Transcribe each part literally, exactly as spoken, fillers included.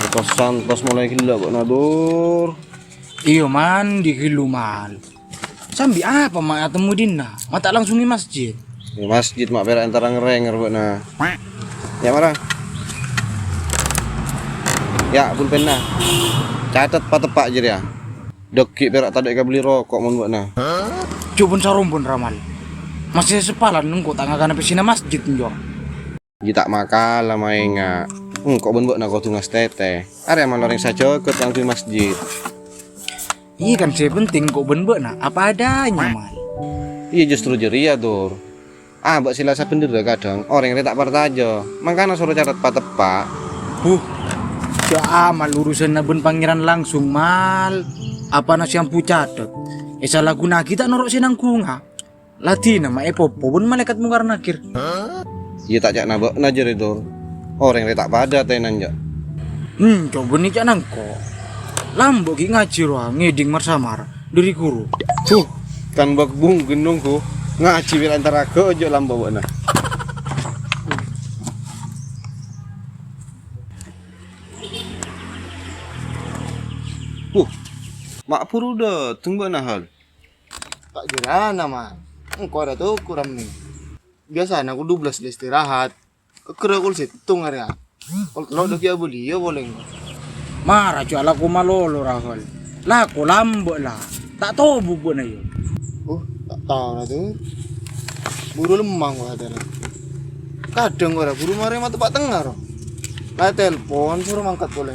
Tos-santos molaè ghellâ' bâ'na, Dur. Iyâ, mandi ghâllu, Mal. Sambi apa ma' atemmo è dinna'? Ma' ta' langsung è masjid? È masjid ma' pèra' èntar ngèrèng bâ'na. Yâ', mara. Yâ', pulpenna. Catet pateppa' jârèya. Dhâggi' pèra' tadâ' èkabelli roko' mon bâ'na. Jhubun sarombon, Ramal. Masih sepalan engko' ta' ngakana pèssèna masjid, Njo. Jiyâ ta' makala maènga'. Engko' bân bâ'na kodhu ngastètè. Arèya malorèng sajâgât kaangghuy masjid. Iyâ kan sè penting engko' bân bâ'na apa adanya, Mal. Iyâ justru jârèya, Dur. Abâ' sè la sabhendherra kadhâng orèng rè ta' parcajâ. Mangkana soro catet pateppa'. Huh, jhâ' Amal urusanna bân Pangèran langsung, Mal. Apana sè ambu catet? Èsalaghuna'aghi ta' noro' sè nangghungnga? La dinah ma' èpopo bân Malaèkat Mungkar Nakir. Iyâ ta' ca'na bâ'na jârèya, Dur. Orèng rè ta' padâ atèna, jâ'. Hmm, cobâ nè ca'na engko'. Lambâ' ghi' ngajhi rowa ngèdhing mar-samar dhâri ghuru. Huh, kan bâk bung ghennong, huh. Ngajhi pèra' èntar aghâ' jâ' lambâ' bâ'na. Huh, ma' buru dâteng bâ'na, Hal? Ta' jârèya, Man. Engko' arèya toko rammè. Biyasana kol dubellâs la istirahat. Ghâgghâr kol sèttong arèya. Kol tello' dâgghi' abâliyâ polè. Mara jhâ' alako malolo, Rahol. Lako lambâ' la. Ta' tobu bâ'na, yâ. Oh, ta' tao la, Dur. Buru lemmang kok atèna. Kadhâng kok arèya buru marè mateppa' tengnga, ro. La telpon, soro mangkat polè.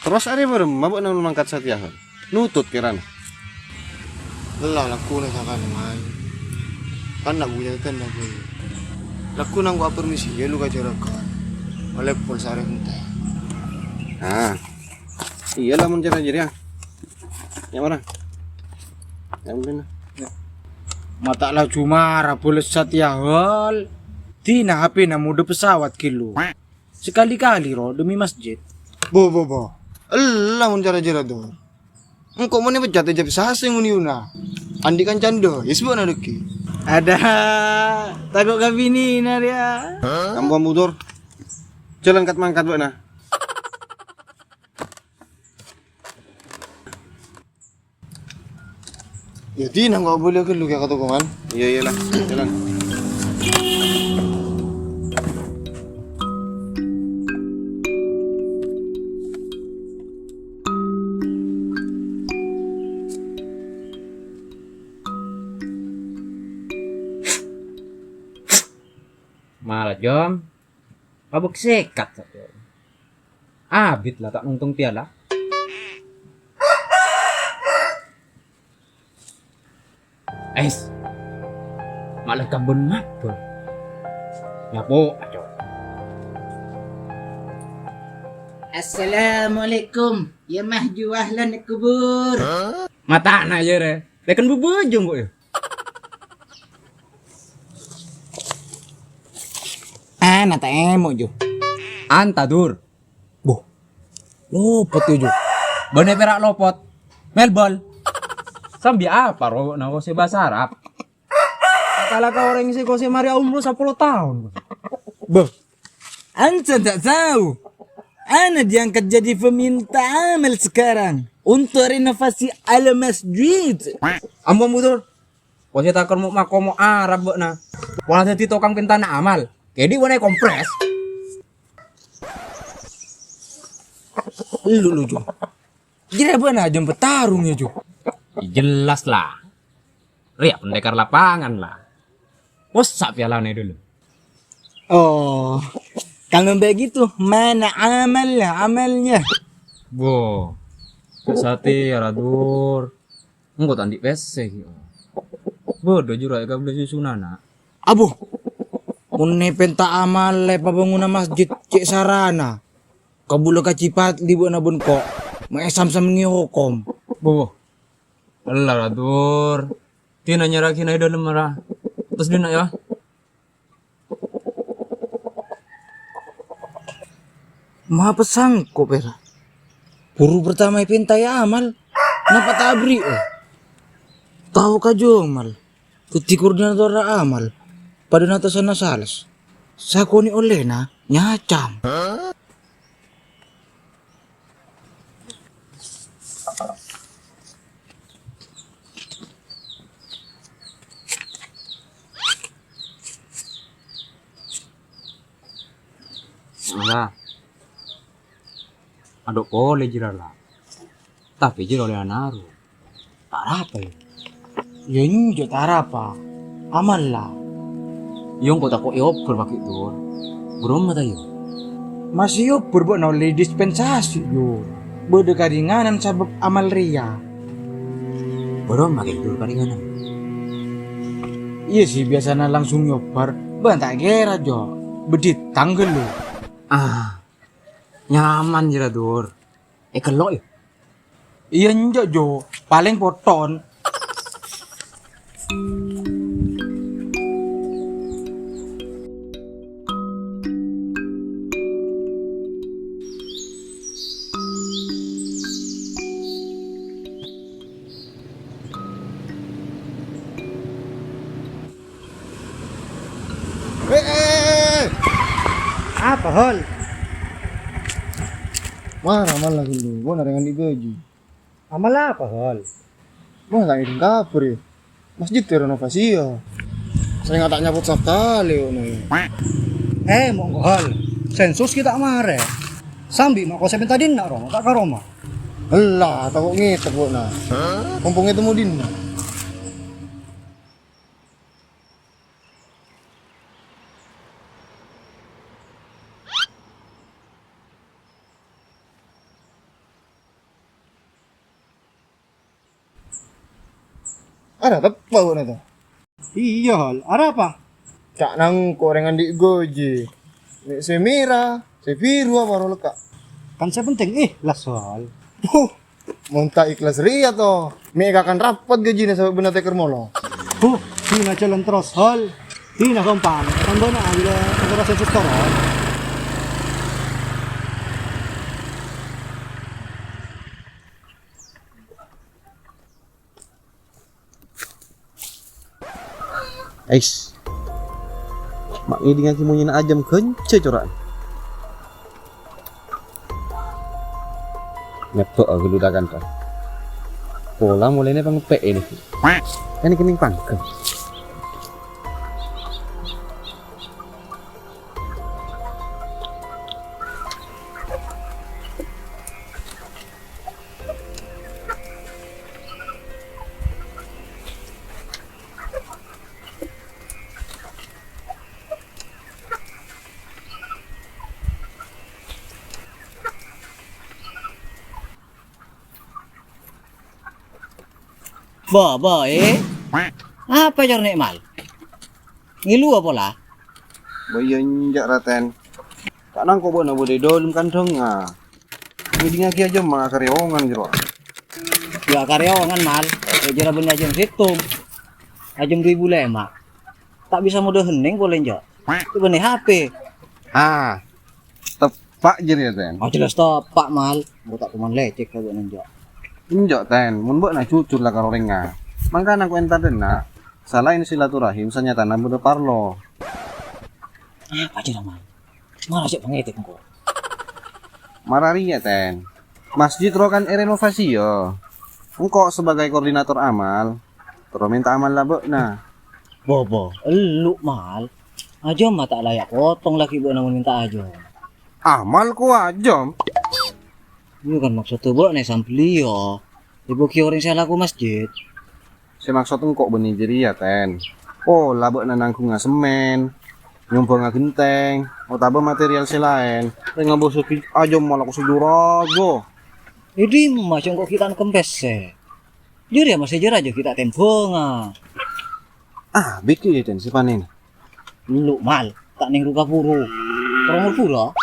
Terros arè bârâmma bâ'na mangkat satèya, Hal? Nutut kèrana. Ella, lagguna sakalè, Man. Kan na' bhunyaèn na' bhunyaèn. Lagguna engko' apermisi, yâ, lu ka jhârâghân. Malè pol sarè entè. Ah. Iyâ, lamon cara jârèya. Yâ, mara. Yâ, mungkin. Ma' ta' laju mara bâlessat, yâ, Hal. Dinah H P-na modâ pesawat ghâllu. Sakalè-kalè, ro, demi masjid. Bo, bo, bo. Ella mon cara jârèya, Dur. Engko' mon èpecat èjhâ' sasè ngonèyuna. Andi' kancana dâ', yès bâ'na dâgghi'. Adâ, tako' ka binèna rèya. Ambu-ambu, Dur. Jhâlân kat-mangkat bâ'na. Yâ, dinah engko' abâliyâ ghâllu kèya ka toko, Man. Iyâ, iyâ, la. Jhâlân. Mala, Jom. Mabuk sèkat, Jom. Abit la ta' nongtong pèyala. Ais. Malah kabun mabur. Nyapo, aco. Assalamualaikum. Ya mah juahlan kubur. Matana ya, Re. Leken bubujung kok ya. Ana ta' emo, Ju. Anta, Dur. Boh. Lopot, Ju. Bânnè pèra' lopot. Melbol. Sambi apa, ro, na kosè bhâsa Arab? Kala ka orèng sè kosè marè umur sapolo taon. Boh. Anta ta' tao. Ana diangkat jadi peminta amal sekarang untuk renovasi ala masjid. Ampon, Dur. Kosè takèr mo' makomo Arab bâ'na. Pola dhâddhi tokang pèntana amal. Kèdhi' bânnè kompres. Elu, lu, Ju. Jârèya bâ'na ajâm petarung, yâ, Ju? Jelas, la. Rèya pendekar lapangan, la. Possa' pèyalana dulu. Oh, kalau begitu, mana amal, amalnya? Bo, satèya ra, Dur. Engko' ta' andi' pèssè, ghi. Bâdâ jura'è kabellâ susunana. Abo, mon nè pènta amal è pabângonan masjid cè' sarana. Kabulâ kacipat li bâ'na bân ko', ma' èsamsam ngèhokom. Bo, ella ra, Dur. Dina nyaraghi na è dâlem ra. Terros dina, ya. Ma' pèssè engko' pèra'. Buru pertama èpèntaè amal, napa ta' aberri'â? Tao ka Jomal, dhâddhi koordinatorra amal, padâna atasanna sales. Sakonè' ollèna nyacam. Adhu' polè jârèya, la. Tapè jârèya ollè anaro. Ta' arapa, yâ? Yâ, enjâ' ta' arapa. Amalla. Yâ, engko' tako' èobbhâr paghi', Dur. Bârâmma ta', yâ? Masè èobbhâr bâ'na ollè dispensasi, Dur. Bâdâ karinganan sabâb amal rèya. Bârâmma kèya, Dur, karinganan? Iyâ sè biyasana langsung èobbhâr. Bâ'na ta' kèra, Jo. Bâdâ tangghâl, lo. Ah, nyaman jârèya, Dur. Èkello', yâ? Iyâ, enjâ', Jo. Palèng pothon. Eh, eh, eh. Apa, Hol? Mara malah ghâllu, gua narengan di gaji. Amal apa, Hol? Wah, ta' ngèdhing kabhâr, yâ. Masjid èrenovasi, yâ. Sènga' ta' nyabut sakalè, ngono, yâ. Eh, monggo, Hol. Sensus ghi' ta' marè. Sambi ma' kosè pènta dinna', Roma, ta' ka Roma. Ella, tako' ngètèk, bâ'na. Mompong ètemmo dinna'. Arapa teppa' bâ'na, to? Iyâ, Hol. Arapa? Ca'na engko' orèng andi' gaji. Mè' sè mèra, sè biru apa ro lekka'? Kan sè penting ikhlas, Hol. Huh, mon ta' ikhlas rèya, to. Mè' kakan rapet gajina sabâb bâ'na tèkèr molo. Huh, dina jalan terros, Hol. Dina gampang. Tambâna aja terros sè sestor, Hol. Ais. Ma' ngèdingngaghi monyèna ajâm ghânjhâ cora'na. Nyebbhâ ghâllu ra-kanra. Pola molèna pangeppè' ini. Kan kennèng pangghâ. Bâ, bâ, eh. Apa cor nè' mal? Ngèlu apa la? Bâ, iyâ enjâ', Raten. Ta' nangko' bâ'na bâdâ è dâlem kandhângnga. Ngèdingngaghi ajâm ma' karèyongan jârowa. Yâ karèyongan, Mal. Yâ jârèya bânnè ajâm sèttong. Ajâm du èbu lèma'. Ta' bisa modâ hennèng polè, Cok. Bânnè H P. Ah, teppa' jârèya, Ten. Oh, jelas teppa', Mal. Engko' ta' toman lècèk ka bâ'na, Cok. Enjâ', Ten. Mon bâ'na jujur la karo orèngnga. Mangkana engko' entar dâ' enna'. Salaèn silaturahim, sanyatana bâdâ parlo. Apa jârèya, Mal? Mara cè' pangètèk engko'. Mara rèya, Ten. Masjid rowa kan èrenovasi, yâ. Engko' sebagai koordinator amal, terro mènta amalla bâ'na. Bâ, bâ, ellu', Mal. Ajâm ma' ta' layak potong laghi' bâ'na mon mènta ajâm. Amal ko ajâm? Iyâ kan maksodda bâ'na èsambelli, yâ. Èbâghi orèng sè alako masjid. Sè maksod engko' bânnè jârèya, Ten. Pola bâ'na nangghungnga semmèn, nyombhângnga ghentèng, otabâ material sè laèn. Rèng abâs ghi' ajâm alako sè juraga. È dimma sè engko' ghi' ta' kempès sè. Jârèya masè jârèya ghi' ta' tembhângnga. Ah, bikir yâ, Ten, sè panèn. Lu, Mal, ta' nèng ru-kaburu. Terro mor-buru.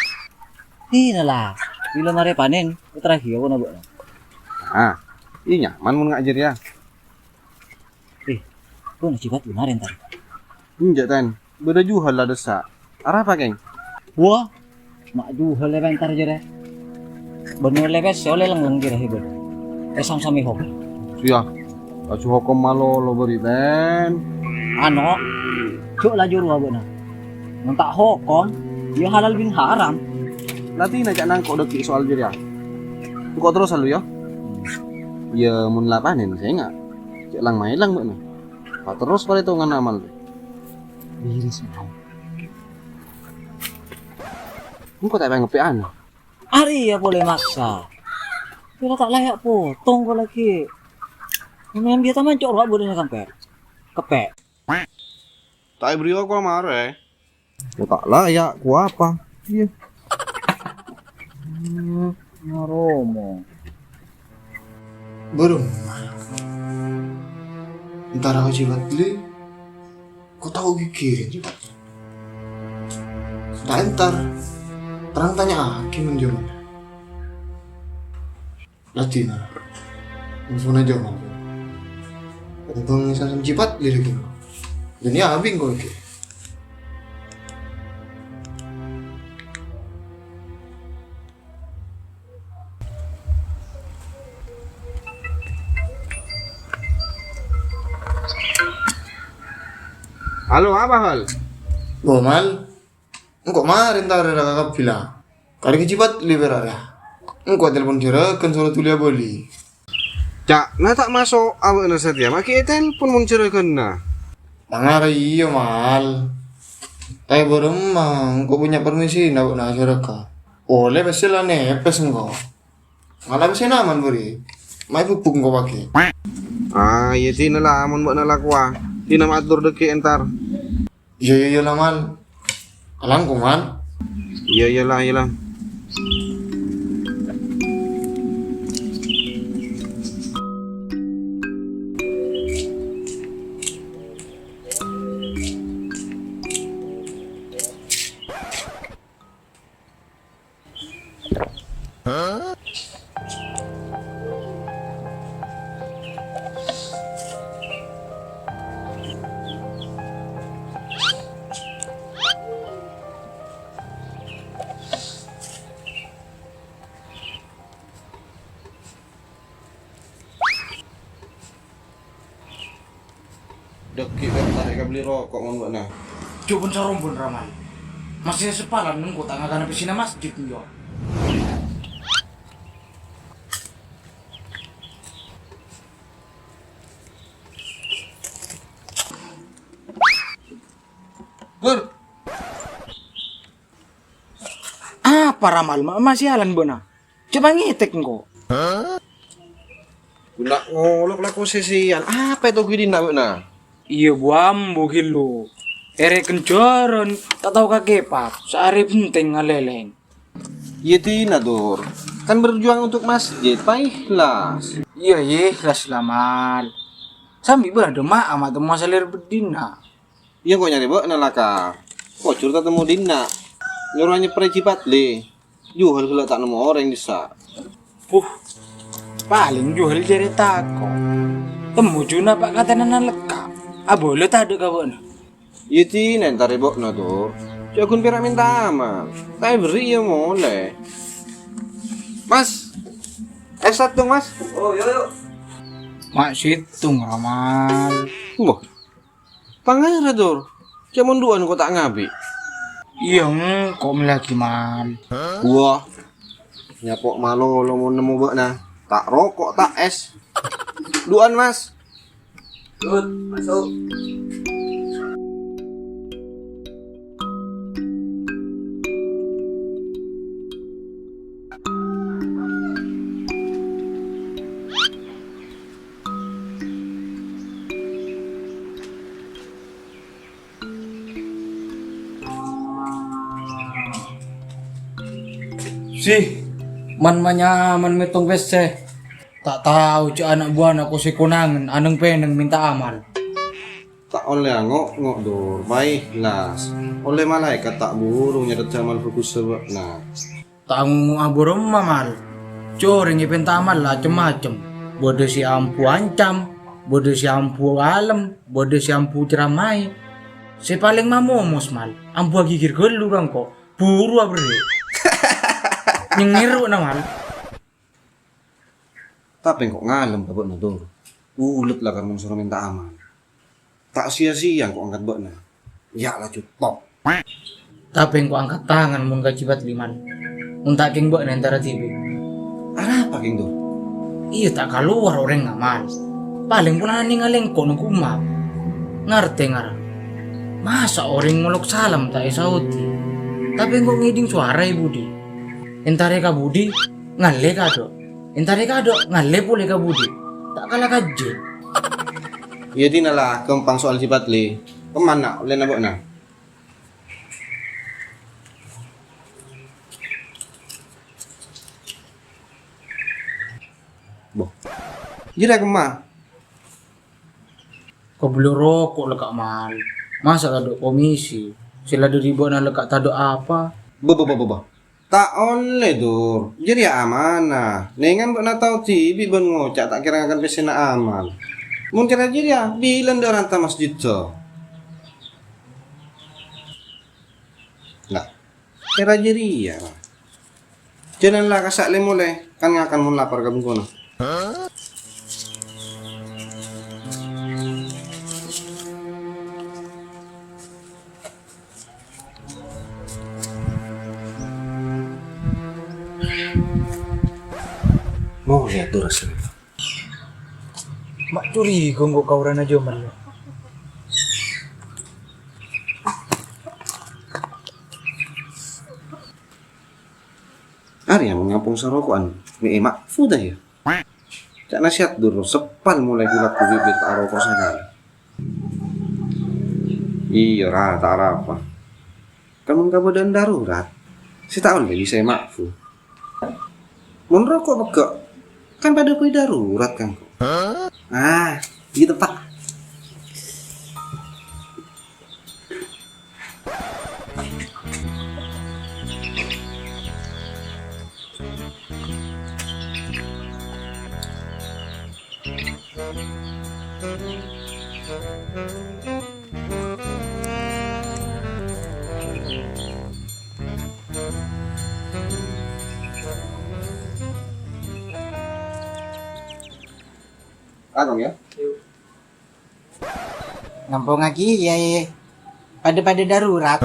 Dina la, bilâ marè panèn, èterraghi apa na bâ'na? Ah, iyâ nyaman mon nga' jârèya. Eh, bâ'na jiyâ bât bhender entar. Enjâ', Ten. Bâdâ juhâl la dâssa'. Arapa, Keng? Wah, ma' juhâl la entar jârèya. Bân ollè pèssè ollè lèng-lèng jârèya, bân. Èsam-sami hokom. Iyâ, laju hokom malolo bâri', Ten. Ano, jhâ' laju rowa bâ'na. Mon ta' hokom, iyâ halal bin haram. La dina ca' nangko' dâggi' soal jârèya. Engko' terros alu, yâ. Iyâ, mon la panèn, sènga'. Jhâ' lang-maèlang bâ'na. Paterros parètongan amal. Biris, Mal. Engko' ta' èpangeppè'ana. Arèya polè maksa. Pèra' ta' layak potong ko' lagi. Mèn biya ta' mancok rowa bâdâna sampè'. Keppè'. Ta' èbâri' ko' marè. Ko' ta' layak, ko' apa? Iyâ. Hmm, ngaromo. Bârâmma. Èntar aghâbây Fadli. Ko' tao ghighiri, Jun. Ta' èntar. Terang tanya'aghi mon Jun. Ladina. Infona Jun. Kembang sasan jipat liriknya. Jadi abing ko' iki. Halo, apa, Hal? Bo, Mal. Engko' marè entar ra ka kabbhi la. Karè jipat lèbâr arèya. Engko' telpon jhârâghân soro dhuli abâli. Ca'na ta' maso' abâ'na satèya, ma' ghi' ètelpon mon jhârâghânna. Mangara iyâ, Mal. Tapè bârâmma engko' bânnya' permisina bâ'na jhârâghân. Polè pèssè la nèpès engko'. Ngala' pèssèna aman bâri'. Mayu bubuk engko' paghi'. Ah, iyâ, dinala mon bâ'na la kowa. Dina mator dhâggi' entar. Iyâ, iyâ, iyâ la, Mal. Kalangkong, Mal. Iyâ, iyâ la, iyâ la. Dhâggi' bhâkal èkabelli roko' mon bâ'na. Jhubun sarombun, Ramal. Masih sepalan nunggu ta' ngakana pèssèna masjid, yo. Dur. Apa, Ramal? Ma-, masih alan bâ'na? Coba ngetek engko'. Guna ngolok lako sesian. Apa itu gidina bâ'na? Iyâ, bu ambu ghillu. Èrè kenjaran, ta' tao kakepap. Saarè bhenteng ngalèlèng. Iyâ, dina, Dur. Kan berjuang untuk masjid, pa ikhlas. Iyâ, iyâ, ikhlas la, Mal. Sambi bâdâ ma' ama' temmo salèr beddina. Iyâ, engko' nyarè bâ'na la, Ka. Kojur tatemmo dinna'. Nyoro nyeprè jipat, lè. Juhal ghellâ' ta' nemmo orèng dissa'. Puh, palèng Juhal jârèya tako'. Temmo juna pa' katenangan lekka'. Abâlâ tadâ' ka bâ'na. Iyâ, dina entarè bâ'na, Dur. Jhâ' ghun pèra' mènta aman. Ta' èberri' iyâ molè. Mas. Es satu, Mas. Oh, yo, yo. Ma' sèttong, Ramal. Wah. Pangara, Dur. Cè' mon du'an ko' ta' ngabi'. Iyâ, engko' mellèaghi, Mal. Wah. Nyapo' malolo mon nemmo bâ'na. Ta' roko', ta' es. Du'an, Mas. Dut, masuk. Sih, man-manyaman mèttong pèssè. Ta' tao jâ' ana' buwâna ko' sè konangen anèng-pènèng mènta amal. Ta' ollè ango'-ngo', Dur, paèhlas. Ollè malaèkat ta' buru nyarè jhâ' amal bhâghussa bâ'na. Ta' ango'-ngo'a bârâmma, Mal. Jâ' orèng èpènta amal la cem-macem. Bâdâ sè ambu ancam, bâdâ sè ambu alem, bâdâ sè ambu ceramaè. Sè palèng mamomos, Mal, ambu aghighir ghâllu ka engko'. Buru aberri'. Nyengngèr bâ'na, Mal. Tapè engko' ngalem ka bâ'na, Dur. Bulât la ka mon soro mènta amal. Ta' siya-siya engko' angkat bâ'na. Iyâ, laju top. Tapè engko' angkat tangan mon ka jipat liman. Mon ta' kèng bâ'na entara dhibi'. Arapa kèng, Dur? Iyâ, ta' kalowar orèng ngamal. Palèng polana nèngalè engko' neng koma. Ngartè ngara. Masa' orèng ngolok salam ta' èsaodi? Tapè engko' ngèdhing sowara è budi. Entarè ka budi, ngalle kado'. Entarè kado', ngalle pole ka budi. Ta' kala ka jin. Iyâ, dinala, ghâmpang soal jipat, Lè. Kemma ollèna bâ'na? Boh. Jârèya kemma? Kabellâ roko' la ka' mal. Masa' tadâ' komisi? Sè la dâri bâ'na la ka' tadâ' apa? Boh, boh, boh, boh, boh. Ta' ollè, Dur. Jârèya amanah. Nèngan bâ'na tao dhibi' bân ngoca' ta' kèra ngakan pèssèna amal. Mon cara jârèya, bilân dâ' ranta masjidda. Nah, kèra jârèya, Ra. Jhâlân la kassa' lè-molè, kan ngakan mon lapar ka bengkona. Molè ator asli. Ma' curiga engko' ka orana Jamal. Arèya mon ngampong saroko'an, mè' è Mahfuda, yâ? Ca'na Syad Dur, seppal molaè ghulâ bibit ta' aroko' sakalè. Iyâ, Ra, ta' arapa. Kan mon kabâdâ'ân darurat, sè ta' ollè bisa è Mahfu. Mon roko' pegghâ', kan padâ bhâi darurat, kan? Ah, gitu, Pak. Agam, yâ? Ngampongaghi, yâ, yâ. Padâ-padâ darurat.